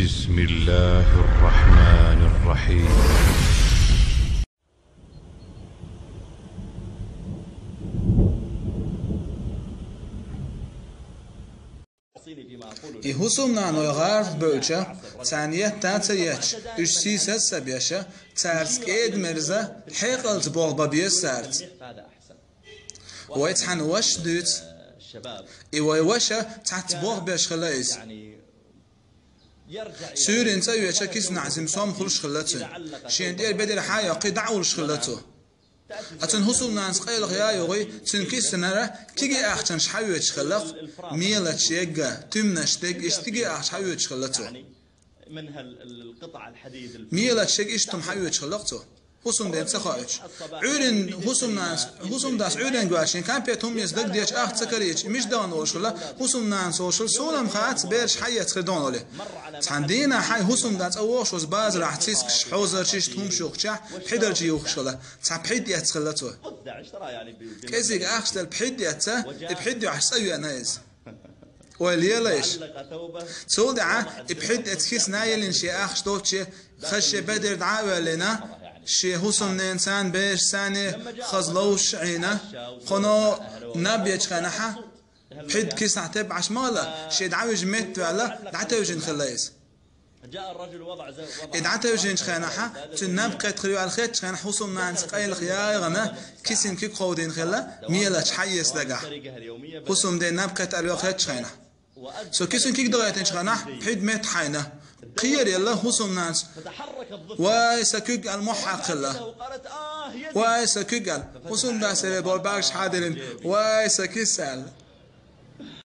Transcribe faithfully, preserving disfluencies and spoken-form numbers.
بسم الله الرحمن الرحيم. И хӀусамнаной гӀарт бевлча, царна етта ца етташ, уьш сийсаз ца беш, цаьрца кӀеда-мерза, хьекъалца болх бан беза цаьрца. Вай цхьана ваша дуьйцу, и вай ваша цхьацца болх беш хилла иза. Суьйранна цӀа а веъча, кисанахь жима сом хуьлуш хилла цуьнан. Шена тӀера бедар хьа а йоккхий, дӀа а волуш хилла цо. Ткъа цуьнан хӀусамнанас къайлаха ян а йогӀий, цуьнан кисанара кегий ахчанаш хьаоьцуш хилла-кх, мелачаш егга, туьманаш дегга, иштта кегий ахча хьаоьцуш хилла цо. Мелачаш егга, иштта хӀума хьаоьцуш хилла-кх цо. ХӀусамден ца хоуьйтуш. Ӏуьйранна хӀусамнанас, хӀусамдас Ӏуьйренга ваьлча, шен конфет хӀума эца дагадеъча, ахча ца карийча, и мича дахана волуш хилла, хӀусамнанас волуш хилла, суна-м хац бераш хьаэцна хир дона олий. Цхьана дийнахь хьайн хӀусамда цӀа вогӀуш волчу базарахь цискаш, хьозарш, иштта хӀумаш юхкучехь, пхьидарчий юхкуш хилла. Цхьа пхьид эцна хилла цо. КӀезиг ахча делла пхьид эцна, и пхьид юьхьаш цӀа веана иза. Ойла елайша. Цул тӀаьхьа и пхьид эцна кисана а йиллина, шен ахча доцуш, хаза шен бедар дӀа а воьллина, шен хӀусамненацан, берашцаний хаза ловзуш Ӏийна, кхано наб ечу хенахь, пхьид кисанахь тебба Ӏаш ма хилла, шен дӀавижина метта ваьлла, дӀатевжина хилла иза. И дӀатевжинчу хенахь, цуьнан наб кхетта хир ю аьлла хетачу хенахь, хӀусамнанас къайлаха ян а яхана, кисин куьг кховдийна хилла, мелачаш хьаэца дагахь. ХӀусамден наб кхетта аьлла йогӀу хетачу хенахь. Цо кисин куьг дагӀийтинчу хенахь, пхьид метта хьайна. Кхеръелла хӀусамнанас: «Вай, сан куьг!» аьлла, мохь хьаькхна хилла. «Вай, сан куьг!» аьлла. ХӀусамнанас церан болу бӀаьргаш хьадиллина: «Вай, сан киса!» аьлла.